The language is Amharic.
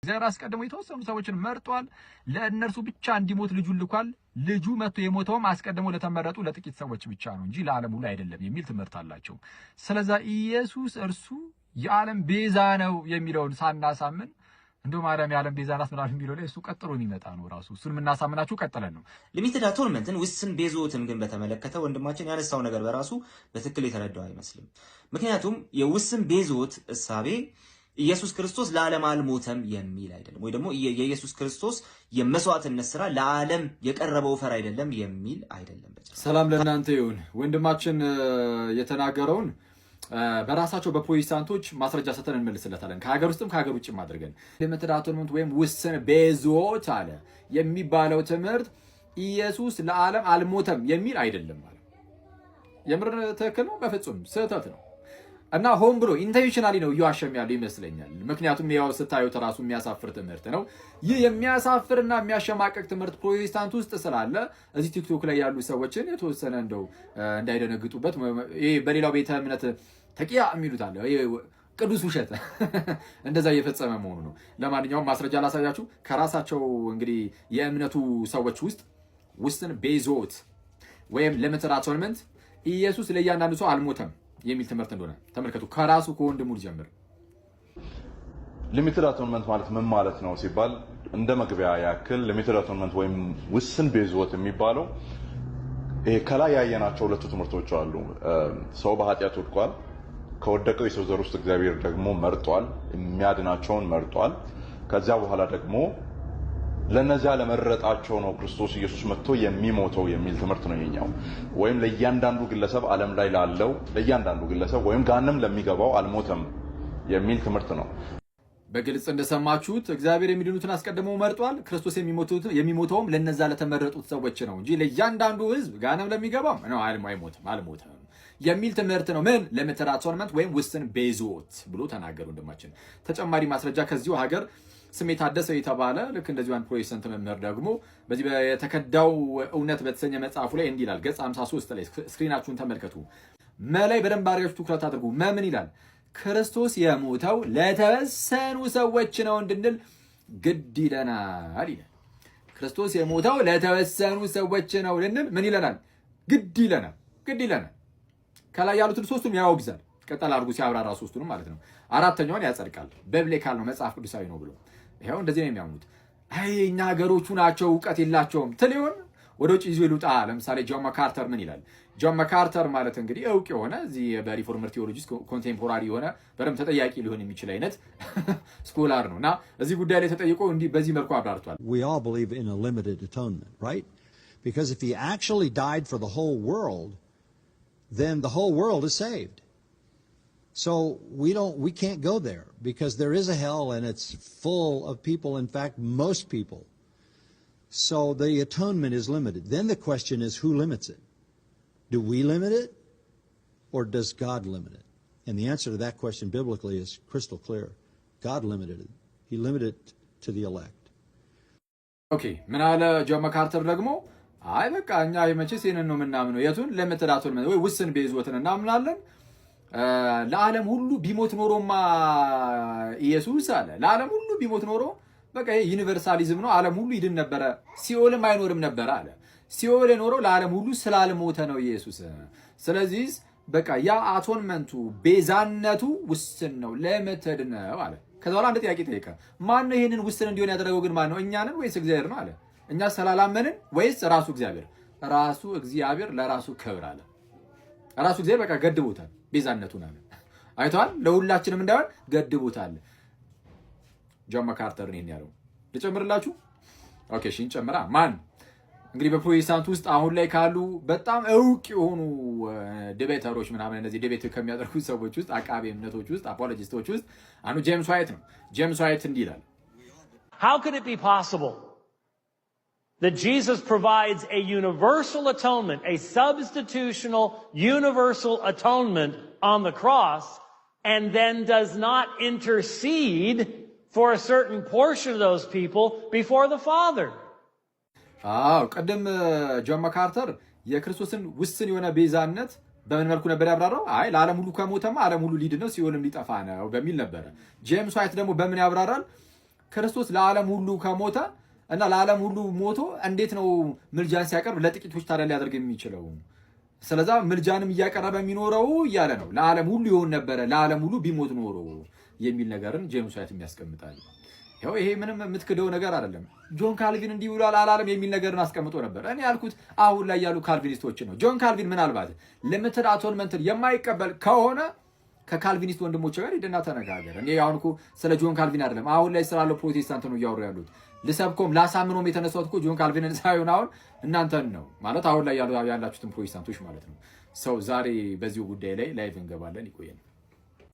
እግዚአብሔር አስቀድሞ የተወሰኑ ሰዎችን መርጧል። ለእነርሱ ብቻ እንዲሞት ልጁን ልኳል። ልጁ መጥቶ የሞተውም አስቀድሞ ለተመረጡ ለጥቂት ሰዎች ብቻ ነው እንጂ ለዓለም ሁሉ አይደለም የሚል ትምህርት አላቸው። ስለዛ ኢየሱስ እርሱ የዓለም ቤዛ ነው የሚለውን ሳናሳምን እንደው ማርያም የዓለም ቤዛ ናት ምናምን የሚለው ላይ እሱ ቀጥሎ የሚመጣ ነው ራሱ። እሱን የምናሳምናችሁ ቀጥለን ነው። Limited atonement ን፣ ውስን ቤዝዎትን ግን በተመለከተ ወንድማችን ያነሳው ነገር በራሱ በትክክል የተረዳው አይመስልም። ምክንያቱም የውስን ቤዝዎት እሳቤ ኢየሱስ ክርስቶስ ለዓለም አልሞተም የሚል አይደለም፣ ወይ ደግሞ የኢየሱስ ክርስቶስ የመስዋዕትነት ስራ ለዓለም የቀረበው offer አይደለም የሚል አይደለም። ሰላም ለእናንተ ይሁን። ወንድማችን የተናገረውን በራሳቸው በፕሮቴስታንቶች ማስረጃ ሰተን እንመልስለታለን። ከሀገር ውስጥም ከሀገር ውጭም አድርገን። Limited atonement ወይም ውስን ቤዝዎት አለ የሚባለው ትምህርት ኢየሱስ ለዓለም አልሞተም የሚል አይደለም ማለት የምር ትክክል ነው? በፍጹም ስህተት ነው። እና ሆን ብሎ intentionally ነው እየዋሸም ያለው ይመስለኛል። ምክንያቱም ያው ስታዩት ራሱ የሚያሳፍር ትምህርት ነው። ይህ የሚያሳፍርና የሚያሸማቀቅ ትምህርት ፕሮቴስታንት ውስጥ ስላለ እዚህ ቲክቶክ ላይ ያሉ ሰዎችን የተወሰነ እንደው እንዳይደነግጡበት፣ ይሄ በሌላው ቤተ እምነት ተቂያ የሚሉት አለ፣ ቅዱስ ውሸት እንደዛ እየፈጸመ መሆኑ ነው። ለማንኛውም ማስረጃ ላሳያችሁ። ከራሳቸው እንግዲህ የእምነቱ ሰዎች ውስጥ ውስን ቤዝዎት ወይም limited atonement ኢየሱስ ለእያንዳንዱ ሰው አልሞተም የሚል ትምህርት እንደሆነ ተመልከቱ። ከራሱ ከወንድሙ ልጀምር። Limited atonement ማለት ምን ማለት ነው ሲባል እንደ መግቢያ ያክል limited atonement ወይም ውስን ቤዝዎት የሚባለው ይሄ ከላይ ያየናቸው ሁለቱ ትምህርቶች አሉ። ሰው በኃጢአት ወድቋል። ከወደቀው የሰው ዘር ውስጥ እግዚአብሔር ደግሞ መርጧል፣ የሚያድናቸውን መርጧል። ከዚያ በኋላ ደግሞ ለነዚያ ለመረጣቸው ነው ክርስቶስ ኢየሱስ መጥቶ የሚሞተው የሚል ትምህርት ነው የኛው። ወይም ለእያንዳንዱ ግለሰብ፣ ዓለም ላይ ላለው ለእያንዳንዱ ግለሰብ ወይም ገሃነም ለሚገባው አልሞተም የሚል ትምህርት ነው። በግልጽ እንደሰማችሁት እግዚአብሔር የሚድኑትን አስቀድሞ መርጧል። ክርስቶስ የሚሞተውም ለነዛ ለተመረጡት ሰዎች ነው እንጂ ለእያንዳንዱ ሕዝብ ገሃነም ለሚገባው ነው አይሞትም፣ አልሞተም የሚል ትምህርት ነው። ምን limited atonement ወይም ውስን ቤዝዎት ብሎ ተናገሩ ወንድማችን። ተጨማሪ ማስረጃ ከዚሁ ሀገር ስሜ ታደሰ የተባለ ልክ እንደዚሁ አንድ ፕሮቴስታንት መምህር ደግሞ በዚህ የተከዳው እውነት በተሰኘ መጽሐፉ ላይ እንዲህ ይላል። ገጽ 53 ላይ screen ኣችሁን ተመልከቱ። መ ላይ በደንብ አድርጋችሁ ትኩረት አድርጉ። መ ምን ይላል? ክርስቶስ የሞተው ለተወሰኑ ሰዎች ነው እንድንል ግድ ይለናል ይላል። ክርስቶስ የሞተው ለተወሰኑ ሰዎች ነው ልንል ምን ይለናል? ግድ ይለናል። ግድ ይለናል። ከላይ ያሉትን ሶስቱም ያወግዛል። ቀጠል አድርጎ ሲያብራራ ሶስቱንም ማለት ነው። አራተኛውን ያጸድቃል። Biblical ነው፣ መጽሐፍ ቅዱሳዊ ነው ብሎ። ይኸው እንደዚህ ነው የሚያምኑት። አይ እኛ ሀገሮቹ ናቸው እውቀት የላቸውም ትል ይሆን? ወደ ውጭ ይዞ ይሉጣ። ለምሳሌ ጆን መካርተር ምን ይላል? ጆን መካርተር ማለት እንግዲህ እውቅ የሆነ እዚህ በ Reformed theology contemporary የሆነ በደንብ ተጠያቂ ሊሆን የሚችል አይነት scholar ነው እና እዚህ ጉዳይ ላይ ተጠይቆ እንዲህ በዚህ መልኩ አብራርቷል። We all believe in a limited atonement, right? Because if he actually died for the whole world, then the whole world is saved. So we don't, we can't go there because there is a hell and it's full of people, in fact, most people. So the atonement is limited. Then the question is, who limits it? Do we limit it or does God limit it? And the answer to that question biblically is crystal clear. God limited it. He limited it to the elect. Okay፣ ምን አለ ጆን መካርተር ደግሞ? አይ በቃ እኛ መቼስ ይህንን ነው የምናምነው። የቱን? Limited atonement ወይ ውስን ቤዝዎትን እናምናለን። ለዓለም ሁሉ ቢሞት ኖሮማ ኢየሱስ አለ፣ ለዓለም ሁሉ ቢሞት ኖሮ በቃ ይሄ universalism ነው፣ ዓለም ሁሉ ይድን ነበረ፣ ሲኦልም አይኖርም ነበረ አለ። ሲኦል የኖረው ለዓለም ሁሉ ስላልሞተ ነው ኢየሱስ። ስለዚህ በቃ ያ atonement ኡ ቤዛነቱ ውስን ነው፣ limited ነው አለ። ከዛ በኋላ አንድ ጥያቄ ጠየቀ። ማን ነው ይህንን ውስን እንዲሆን ያደረገው ግን ማን ነው? እኛ ነን ወይስ እግዚአብሔር ነው አለ። እኛ ስላላመንን ወይስ ራሱ እግዚአብሔር? ራሱ እግዚአብሔር ለራሱ ክብር አለ። ራሱ እግዚአብሔር በቃ ገድቦታል ቤዛነቱን አለ። አይተዋል። ለሁላችንም እንዳይሆን ገድቦታል። ጆን መካርተር ይህን ያለው። ልጨምርላችሁ። Okay እሺ እንጨምራ። ማን እንግዲህ በፕሮቴስታንት ውስጥ አሁን ላይ ካሉ በጣም እውቅ የሆኑ debater ኦች ምናምን እነዚህ debate ከሚያደርጉ ሰዎች ውስጥ፣ አቃቤ እምነቶች ውስጥ፣ apologist ኦች ውስጥ አንዱ ጄምስ ዋይት ነው። ጄምስ ዋይት እንዲህ ይላል። How could it be possible that Jesus provides a universal atonement, a substitutional universal atonement on the cross, and then does not intercede for a certain portion of those people before the Father? አዎ፣ ቅድም ጆን መካርተር የክርስቶስን ውስን የሆነ ቤዛነት በምን መልኩ ነበር ያብራራው? አይ ለዓለም ሁሉ ከሞተማ ዓለም ሁሉ ሊድን ነው፣ ሲኦልም ሊጠፋ ነው በሚል ነበረ። ጄምስ ዋይት ደግሞ በምን ያብራራል? ክርስቶስ ለዓለም ሁሉ ከሞተ እና ለዓለም ሁሉ ሞቶ እንዴት ነው ምልጃን ሲያቀርብ ለጥቂቶች ታዲያ ሊያደርግ የሚችለው? ስለዛ ምልጃንም እያቀረበ የሚኖረው እያለ ነው። ለዓለም ሁሉ ይሆን ነበረ፣ ለዓለም ሁሉ ቢሞት ኖሮ የሚል ነገርን ጄምስ ዋይትም ያስቀምጣል። ያው ይሄ ምንም የምትክደው ነገር አይደለም። ጆን ካልቪን እንዲህ ብሏል አላለም የሚል ነገርን አስቀምጦ ነበር። እኔ ያልኩት አሁን ላይ ያሉ ካልቪኒስቶችን ነው። ጆን ካልቪን ምናልባት limited atonement ን የማይቀበል ከሆነ ከካልቪኒስት ወንድሞች ጋር ሂድና ተነጋገር። እኔ አሁን እኮ ስለ ጆን ካልቪን አይደለም፣ አሁን ላይ ስላለው ፕሮቴስታንት ነው እያወሩ ያሉት። ልሰብኮም ላሳምኖም የተነሳሁት እኮ ጆን ካልቪንን ሳይሆን አሁን እናንተን ነው ማለት፣ አሁን ላይ ያላችሁትን ፕሮቴስታንቶች ማለት ነው። So ዛሬ በዚሁ ጉዳይ ላይ live እንገባለን። ይቆየን።